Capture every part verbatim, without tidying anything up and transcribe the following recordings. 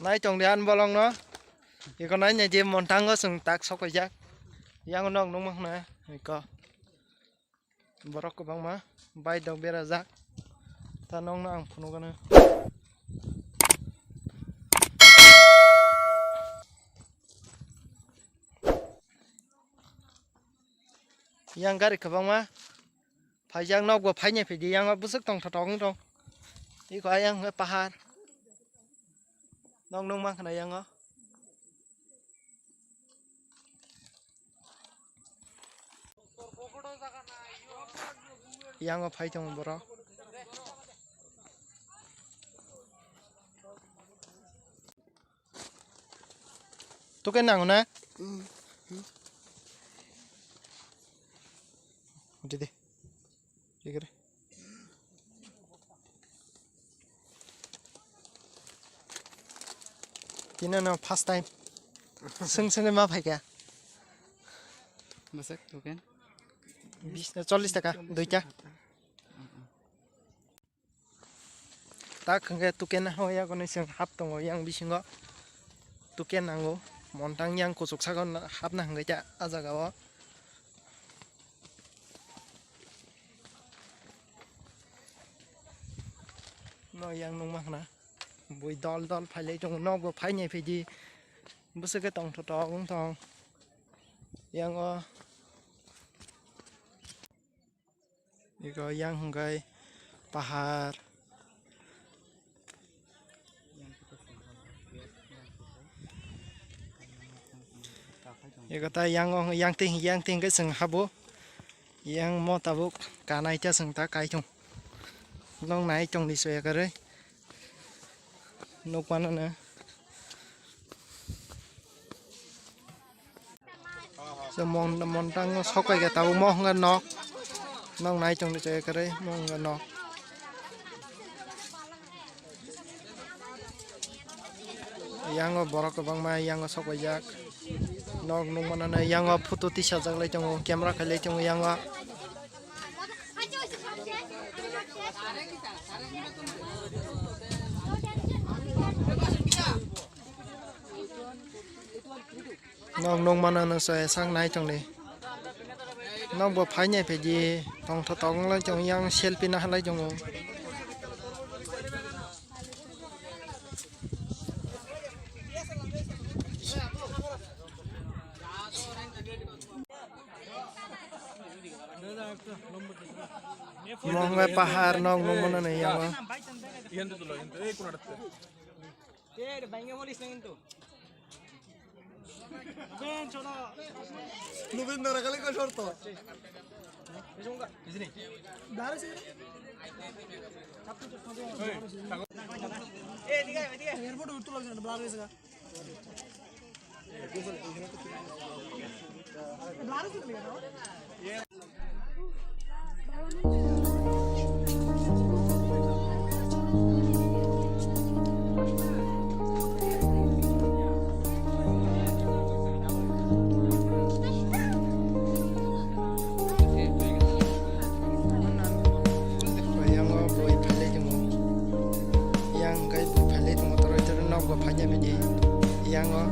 Nai tong di an bolong no. Iko nai nai je montango chwng tak sok kaijak. Yang nok nung mang na. Iko. Borok kwbangma bike rok berajak. Ta nokno ang phunukgano. Yang gari kwbangma phaijak, nokbo phainai phaidi, yang o bwswk tongthotok wng tong. Iko ayang hwnkhe pahar. Nok nung mankha na yang o. Yang o phai tongo borok. Tuken nango na? Didi. Ikere. Tino no first time. Seng seng ma phai kha. Masak tuken. Bis, chollis taka, duita. Tak hwnkhe tuken ho yago ni chwng hap tongo yang bisingo. Tuken nango. Montang yang kuchuk sago hapna hwnkhe ta a jaga o. No yang nungma khna. Bui dol dol phailai tongo, nokbo phainai phaidi. Bwswk khe tongthotok wng tong. Yang o. Iko yang hwnkhe pahar. Iko ta yang o, yang twi, yang twi hwnkhe chwng habo. Yang mo tabuk kanai ta chwng ta kai thung. Nong nai tong di soya kwrwi. Nuk mano na. So mon, montang sok pai khe tabuk mo hwnga nok. Nok nai tong ni chaya kwrwi mo hwnga nok. Yang o borok kwbangma yang o sok pai jak. Nok nuk mano na yang o photo tisajak lai tongo, camera khai lai tongo yang o. Nok nung mano no se sak nai tong di. Nok bo phai nai phai di tong tho tong lai tong yang selfie na halai tongo. Mongwe pahar nok nung mano ni yango. Nubin dara kali ko shorto. Airport uttu lagse blur hoyse ga. Yang kai bwphali tongo, toroi toroi nok bo phaina bini yango.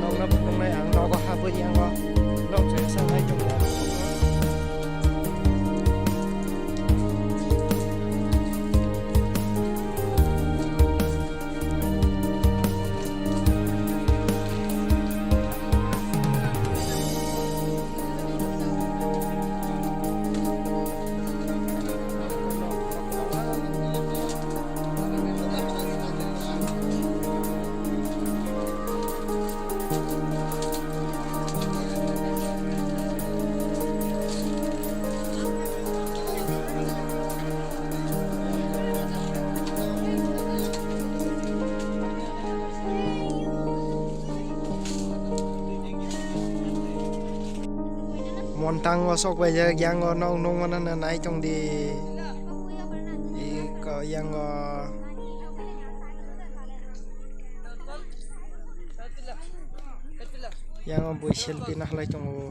Nokno phunuknai ang nogo habwi yango. Nok se sanai tongo. Montang o sok bai jak, yang o nok nung mano na nai tong di. Iko yang o. Yang bui selfie nahlai tongo.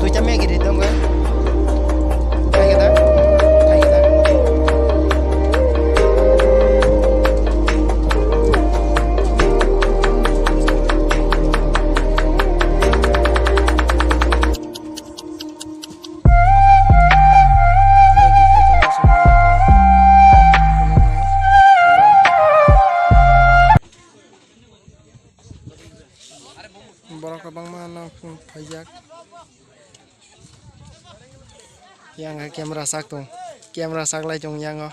Duita Maggie ri tongo. Khai khe da? Khai khe da? Borok kwbangma no phaijak. Yang khe camera sak tong, camera sak lai tong yang o.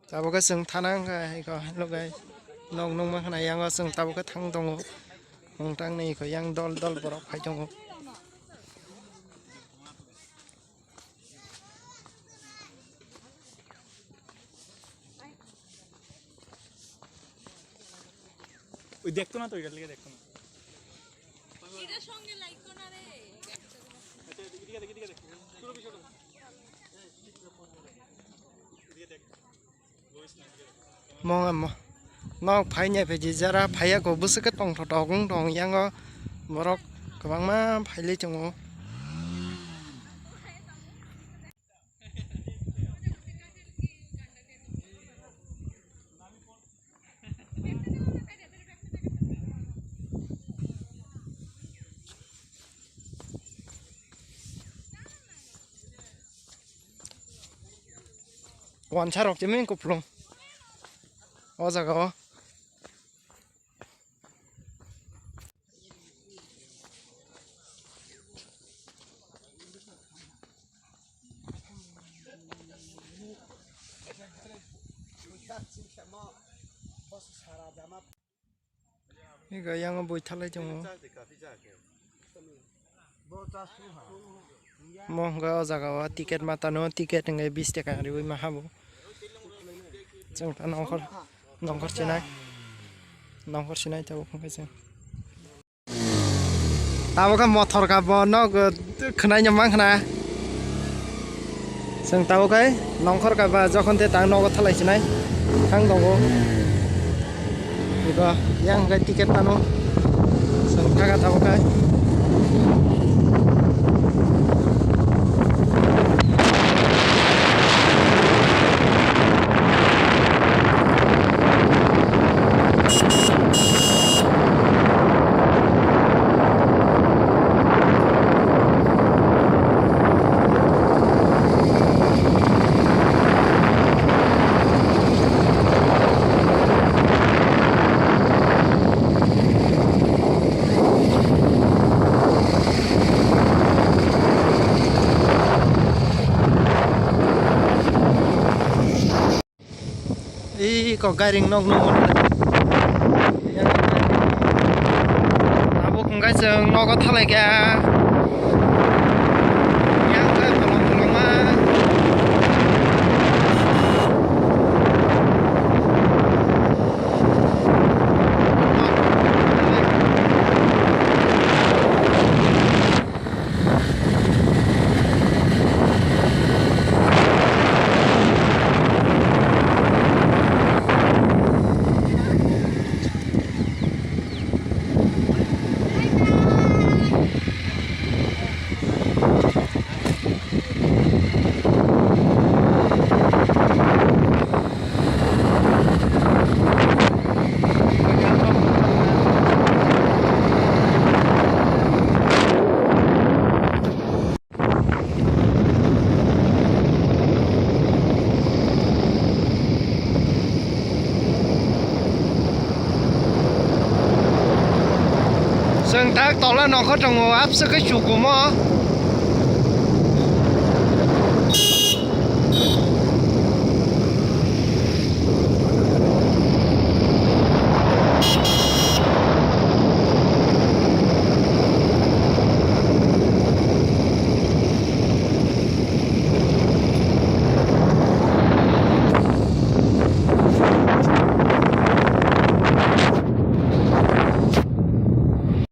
Tabuk khe chwng thana wngkha, iko, hello guys. Nok nukma khna yango chwng tabuk khe thang tongo. Wng tang ni iko yang dol dol borok phai tongo. ওই দেখতো না তো, ওইটার লিগে দেখতো না। এটা সঙ্গে লাইক কো না রে। আচ্ছা, এদিকে দেখ, এদিকে দেখ। পুরো বিষয়টা দেখ। এদিকে দেখ। Mo, mo. Nok phai nya phaiji jara phaiya ko bwswk khe tongthotok wng tong yango borok kwbangma phailai tongo. Wansa rok chiming kuplung o jaga o. Ego yang bui thalai tongo. Mo hwnkhe o jaga o ticket ma tano, ticket hwnkhe bish taka riui ma habo. Chwng ta nongkhor, nongkhor sinai, nongkhor sinai tabuk hwnkhe chwng. Tabuk khe mothor kabo no khwnai no mang khna. Chwng tabuk khe nongkhor kaba jokhon te tang nogo thalai sinai thang tongo. Iko yang hwnkhe ticket tano chwng thaga tabuk khe. Ih, kok gairing nok nung. Tabuk hwnkhe chwng nogo thalai kha. Yang khe bolong bolongma. Chwng tak tola nongkhor tongo, abswk khe chukumo.